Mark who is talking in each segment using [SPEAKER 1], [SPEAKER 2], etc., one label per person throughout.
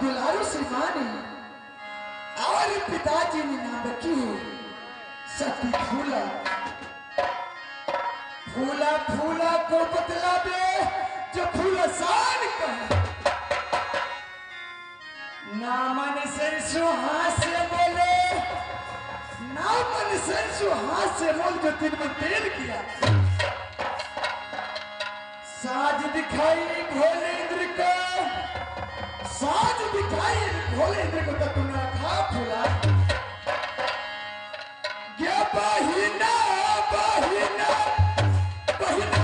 [SPEAKER 1] दुलारू C माँ ने और पिताजी ने नाम रखी है सती फूला। फूला फूला को बतला दे जो फूला सान का नामन से सुहास बोले, नामन से सुहास से बोल जो दिन में तेल किया। साज दिखाई भोले इंद्र को, साज दिखाई भोले इंद्र को तो तुमने खा फूला। गया बहिना बहिना बहिना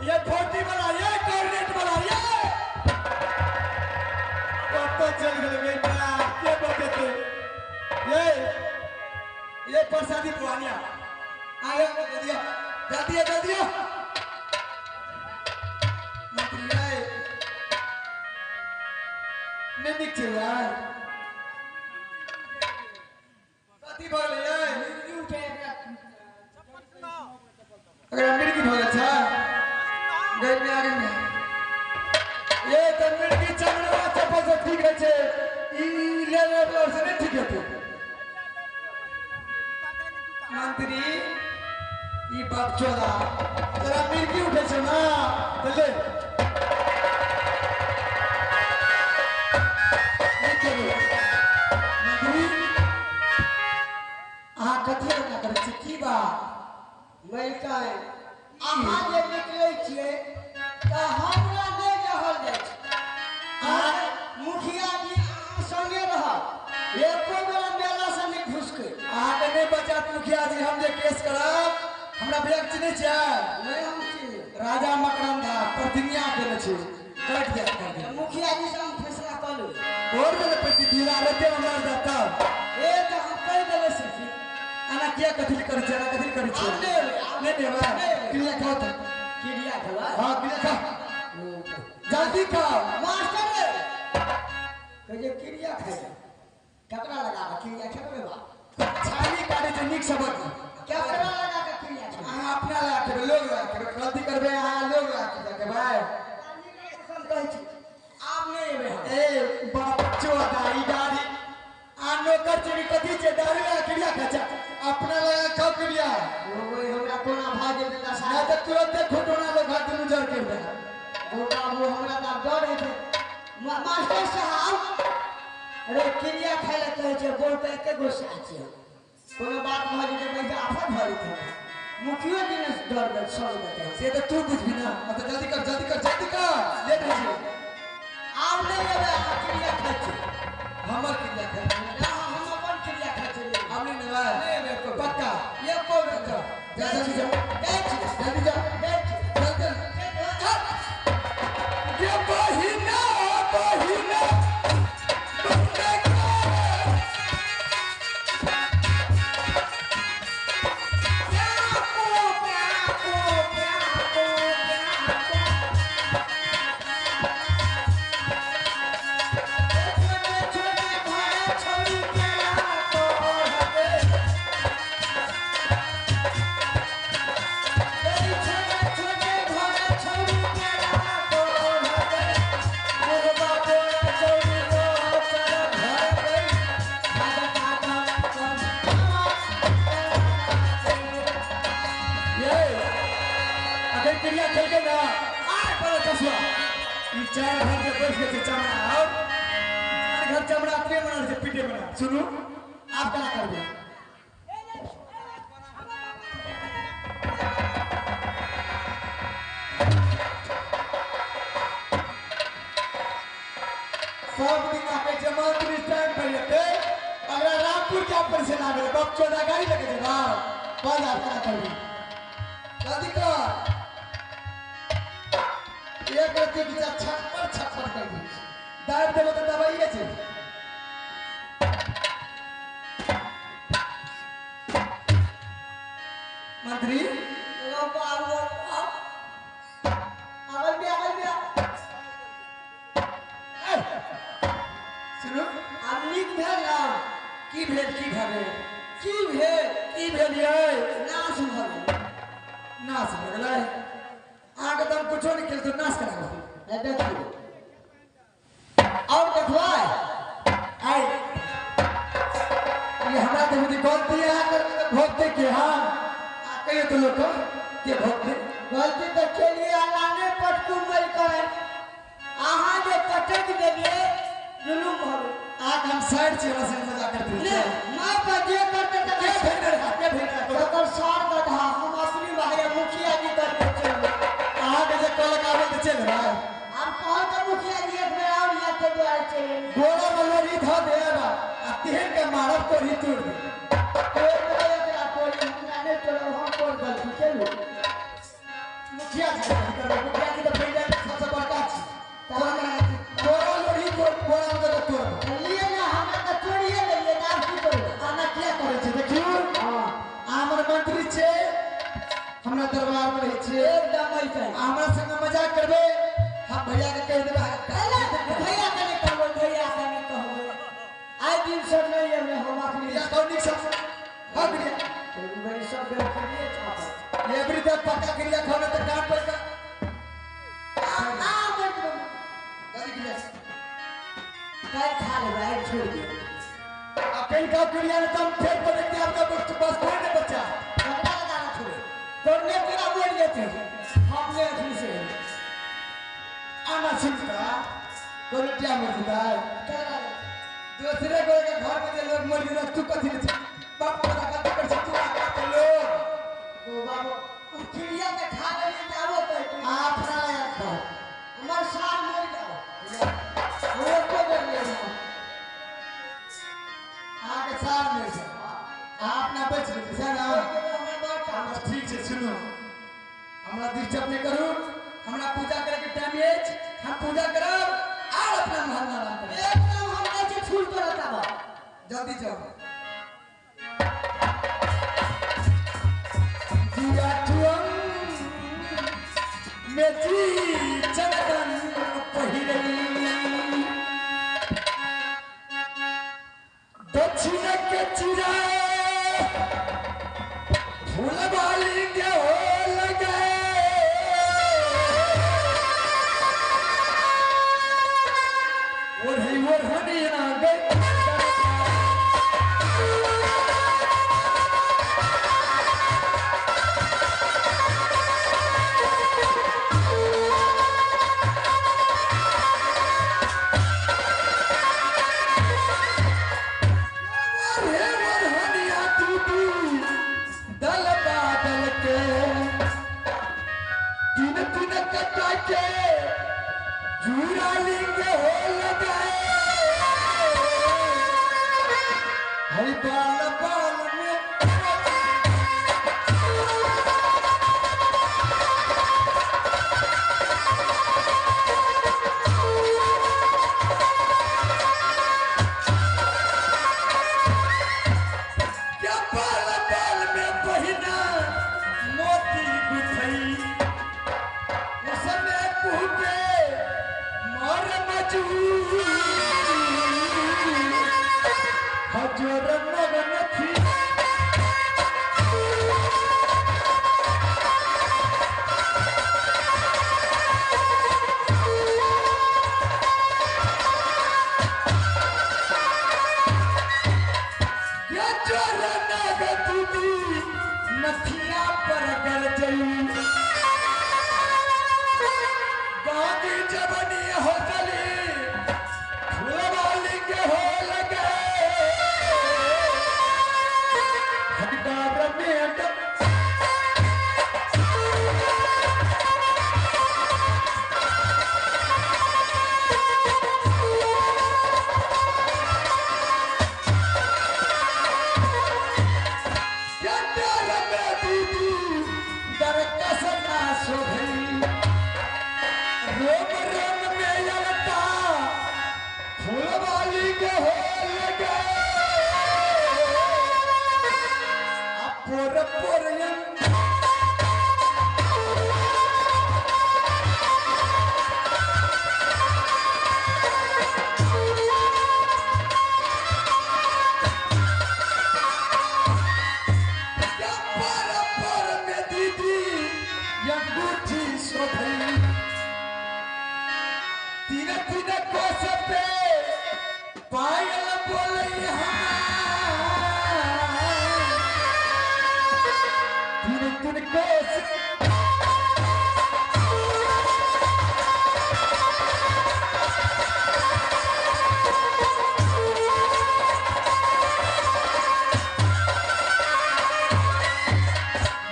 [SPEAKER 1] ये 40 वाला ये कोऑर्डिनेट वाला ये कत चल गेल बेटा के बतेते ये प्रसादी पुआनिया आया दिया जल्दी आ जल्दी आ मंत्री आए नहीं निक छे यार कथी भऽ गेलै यै अगर मिर्गी भऽ गेल छै गई में आगे में ये तो मिर्गी चमड़ा चप्पल से ठीक है छे ई ले ले वाला से नहीं ठीक हेतै मंत्री ई बाप चोदा तोरा मिर्गी उठे छौ ना त ले मंत्री अहाँ कथी एना करै छी की बात
[SPEAKER 2] मलिकाइन अहाँ जे निकलै छियै तऽ हमरा नहि रहल जाइ छै। अहाँ मुखिया जी अहाँ संगे रहब, एको बेरा मेला से नहि घुसकै।
[SPEAKER 1] अहाँके नहि बचात मुखिया जी, हम जे केस करब हमरा भैया चिन्है छियै?
[SPEAKER 2] नहि हम चिन्है।
[SPEAKER 1] राजा मकरंदा प्रतिज्ञा केने छी कटि जायत कर दिया।
[SPEAKER 2] मुखिया जी से हम फैसला कऽ लेबै।
[SPEAKER 1] और देले पैसा धीरा रहते हमरा तब
[SPEAKER 2] ए तऽ हम कहि देबै सखी।
[SPEAKER 1] अना किया कथी करै छियै, अना कथी करै छियै?
[SPEAKER 2] आब नहि एबै, आब
[SPEAKER 1] नहि देबै। क्रिया खाओ तऽ।
[SPEAKER 2] क्रिया खेबै?
[SPEAKER 1] हाँ क्रिया खाओ, जल्दी खाओ।
[SPEAKER 2] मास्टर रे कहै जे क्रिया खाइ ककरा लगा कऽ क्रिया खेबै बा?
[SPEAKER 1] छाली काटै छै नीक सबक।
[SPEAKER 2] ककरा लगा कऽ क्रिया खेबै?
[SPEAKER 1] अहाँ अपना लगा खेबै, लोग लगा खेबै, गलती करबै अहाँ लोग लगा के खेबै।
[SPEAKER 2] हम कहै छी आब नहि एबै हम।
[SPEAKER 1] ए बाप चोदा ई दाढ़ी आ नौकर छै कथी छै दाढ़ी लगा क्रिया खाइ छै, अपना लगा खाओ क्रिया।
[SPEAKER 2] ओहि हमरा कोना भऽ जेतै दशा?
[SPEAKER 1] नहि तऽ तुरंते खुटोना लोग हाथ दुनू जर कर दे।
[SPEAKER 2] ओ बाबू हमरा तऽ आब डर हेतै। मास्टर साहब अरे क्रिया खाइ लए कहै छै, बोल तऽ एके गुस्सा छै। कोनो बात भऽ जेतै पैसा आफत भऽ जेतै। मुखियो जी ने डर दे सर देतै।
[SPEAKER 1] से तऽ तू बुझबी ना। मतलब जल्दी कर जल्दी कर जल्दी कर, लेट होइ छै।
[SPEAKER 2] आब नहि एबै, अहाँ क्रिया खाइ छी।
[SPEAKER 1] हमर क्रिया खाइ छी?
[SPEAKER 2] ना, हम अपन क्रिया खाइ छी।
[SPEAKER 1] आब नहि नेबै?
[SPEAKER 2] नहि एबै एको बेर।
[SPEAKER 1] पक्का?
[SPEAKER 2] एको बेर।
[SPEAKER 1] जा जल्दी जा,
[SPEAKER 2] जाइ छी,
[SPEAKER 1] जल्दी जा,
[SPEAKER 2] जाइ छी।
[SPEAKER 1] चल चल। ये बहिना बहिना क्रिया खेल के ना आय पर चश्मा ई चार घर जे बैठ के चमड़ा और चार घर चमड़ा अपने बना छै पीटे बना। सुनू आप केना करबै? सब दिन आके जमात्री टाइम पर जेतै, अगला रामपुर जा पर से लागे बाप चौदा गाड़ी लगे जेबा बस। आप केना करबै? जल्दी कर। एक रत्ती की छप्पर छप्पर कर दी दाब देबो तऽ दबाइए छै। मंत्री सुनू
[SPEAKER 2] आब नीक भेल ना?
[SPEAKER 1] की भेल की भेल
[SPEAKER 2] की भेल
[SPEAKER 1] की भेल यै?
[SPEAKER 2] नाश भऽ गेल।
[SPEAKER 1] नाश भऽ गेलै? अहाँके तऽ हम कुछो नहि खेलतौ, नाश करा गेल।
[SPEAKER 2] देखियौ और देखबै
[SPEAKER 1] आइ ये हमरा तऽ बुझी गलती अहाँ करबै तऽ भोगतै के? हाँ आ कहियो तऽ लोक के भोगतै?
[SPEAKER 2] गलती तऽ केलियै अलाने पटकू मलिकाइन, अहाँ जे पटक देलियै जुलुम भऽ गेल।
[SPEAKER 1] अहाँके हम साइड छी, हमरा संगे मजाक करते
[SPEAKER 2] नहि माय पर जे करतै
[SPEAKER 1] के
[SPEAKER 2] तकर
[SPEAKER 1] भेट रहा के भेट रहा
[SPEAKER 2] तकर सार गधा हम अपनी भाई मुखिया जी करके चलि गेल।
[SPEAKER 1] अहाँके जे कहलक आबै तऽ चलि एबै।
[SPEAKER 2] आब कहल तऽ मुखिया जी एक बेर आओर या ताहि दुआरे चलि एलियै।
[SPEAKER 1] गोड़ा में लोरी धऽ देब आ तेहन के मारब तोरी तोड़ि देब।
[SPEAKER 2] तोड़ि देबै एकरा तोड़ि, हमरा नहि तोड़ब, हम कोन गलती केलहुँ?
[SPEAKER 1] मुखिया जी करबै मुखिया जी तऽ फैल सबसँ बड़का छी तोरा तोरा लोढ़ी तोर बोरा में दऽ तोड़
[SPEAKER 2] लिए ना हमरा तऽ चोरिए लेलिए तऽ आब की करबै
[SPEAKER 1] आना किया करै छै देखियौ
[SPEAKER 2] हां
[SPEAKER 1] हमर मंत्री छै हमरा दरबार में रहै छै
[SPEAKER 2] एकदम ऐसे
[SPEAKER 1] हमरा संग मजाक करबै हम भैया के कहि देबै
[SPEAKER 2] भैया के नहीं कहबै भैया के नहीं कहबै आइ दिन से नहीं एबै हम अपने
[SPEAKER 1] या कौनिक सब हाँ क्रिया
[SPEAKER 2] मेरी सब बेवकूफिए छापत
[SPEAKER 1] एवरी तक पक्का क्रिया खाना तो कान पर का
[SPEAKER 2] आ मर
[SPEAKER 1] गाली क्रिया
[SPEAKER 2] काय खा लेबै आइ छोड़ दियौ
[SPEAKER 1] अब कहीं का क्रिया ने तुम फिर पर देखते आपका बस कोई नहीं बच्चा
[SPEAKER 2] कपड़ा लगा छोड़े तोड़ने पूरा बोल लेते हमने अथी से
[SPEAKER 1] आना सुनता कोलटिया मर जुदा दूसरे को के घर में जे लोग मर गेल तू कथि ले बाप पता कथि कर तू आका के लोग
[SPEAKER 2] ओ बाबू उ चिड़िया के खा लेली त आबो कहै
[SPEAKER 1] अपना लगा खाओ
[SPEAKER 2] हमर सार मर जाओ वो को बोल ले
[SPEAKER 1] आके सार मर जा आप ना बच गेल से ना
[SPEAKER 2] हमर
[SPEAKER 1] ठीक छै सुनू हमरा डिस्टर्ब नहीं करू हमरा पूजा करे के टाइम अछि हम पूजा करब आर अपना मोहल्ला आराम करब
[SPEAKER 2] एकदम हम कहै छी फूल तोड़त आब
[SPEAKER 1] जल्दी जाओ जिया चुअंग में जी चंदन पहिरई दक्षिण के चिरा फूल वाली के हो लगे ओढ़ी ओढ़निया गई रे ओढ़निया टूटी दल बादल के तीन तीन कटा के जूरा लिंग हो लगे हरि बाल बाल में क्या बाल बाल में बहिना मोती गुथई उसमें कूदे मर मजूर हजर मगन थी ये चोर नागतुदी नथिया पर गल जई गांधी जबनी हो चली फूलवाली के हो लगे हकदार में रोम रोम में ललता फूल वाली के हो लगे अपोर पोरयन क्या पर पर में दीदी अंगूठी शोभई तीन तीन कोस पे पायल बोलई हमार तीन तीन कोस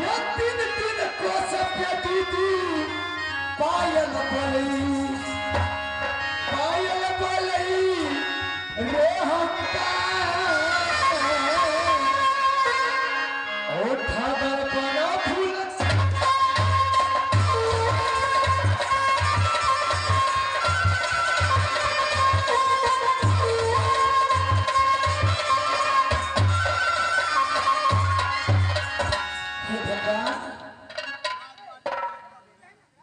[SPEAKER 1] ये तीन तीन कोस पे दीदी पायल बोलई पायल बोलई रे हमका ओठा दर्पण फूल। हे भगवान,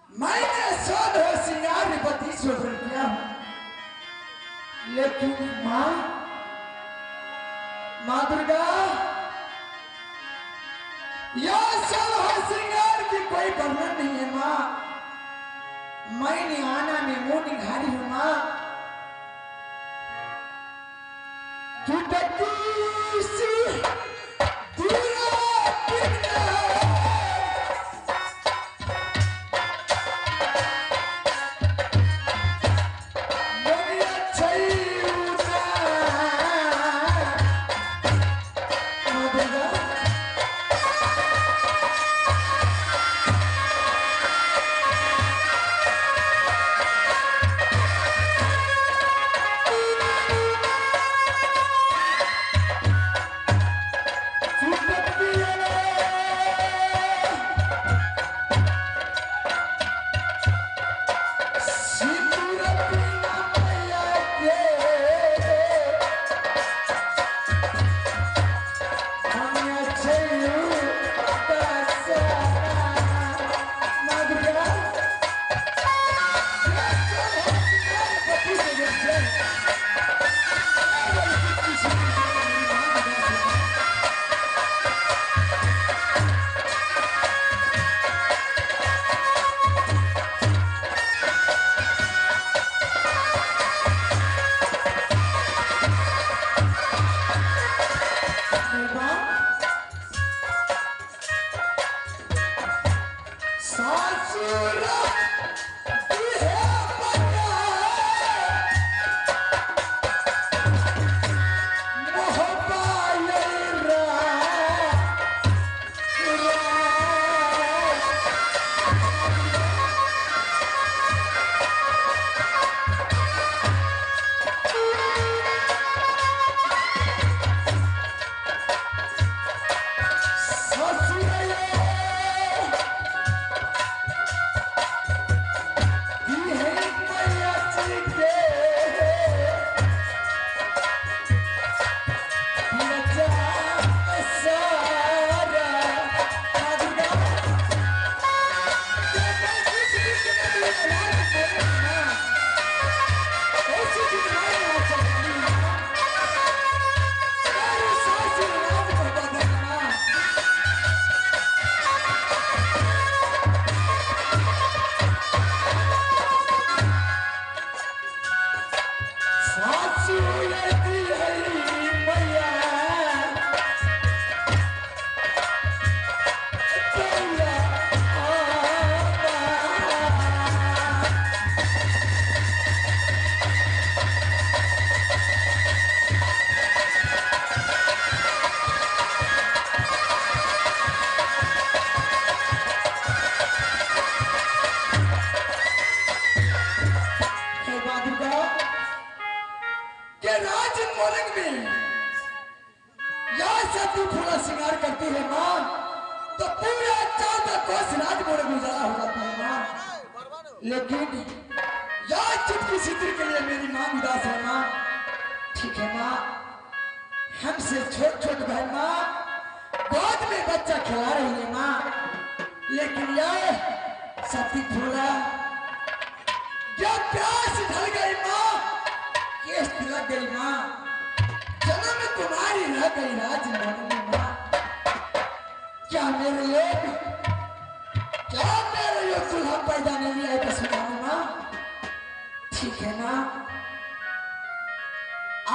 [SPEAKER 1] मैंने सोध हो सिंगार 32 रुपया हूं, लेकिन माँ, माँ दुर्गा, यह सब हो सिंगार की कोई वर्णन नहीं है माँ। मैंने आना में मुंह निघारी हूं माँ। चुटकी सी दूरा कितना लेकिन यार चुटकी सिंदूर के लिए मेरी माँ उदास है माँ। ठीक है माँ, हमसे छोट छोट बहन माँ गोद में बच्चा खिला रही है माँ, लेकिन यार सती फूला जब प्यास ढल गई माँ, केस तिलक गई माँ, जन्म तुम्हारी रह गई राज में माँ। क्या मेरे लोग, क्या मेरे लोग चूल्हा पैदा नहीं आए तो सुनाओ माँ। ठीक है माँ,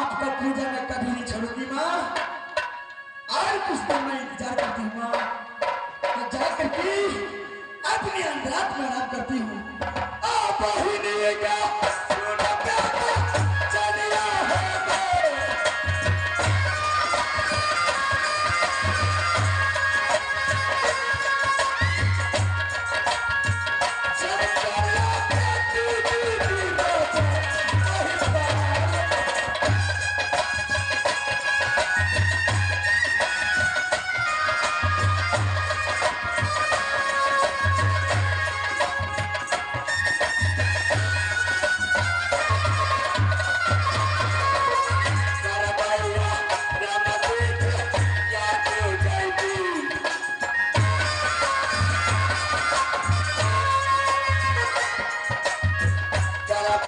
[SPEAKER 1] आपका पूजा मैं कभी नहीं छोड़ूंगी माँ, और कुछ दिन मैं इंतजार करती हूँ माँ, मैं जा करके अपनी अंतरात्मा आराम करती हूँ। आप ही नहीं।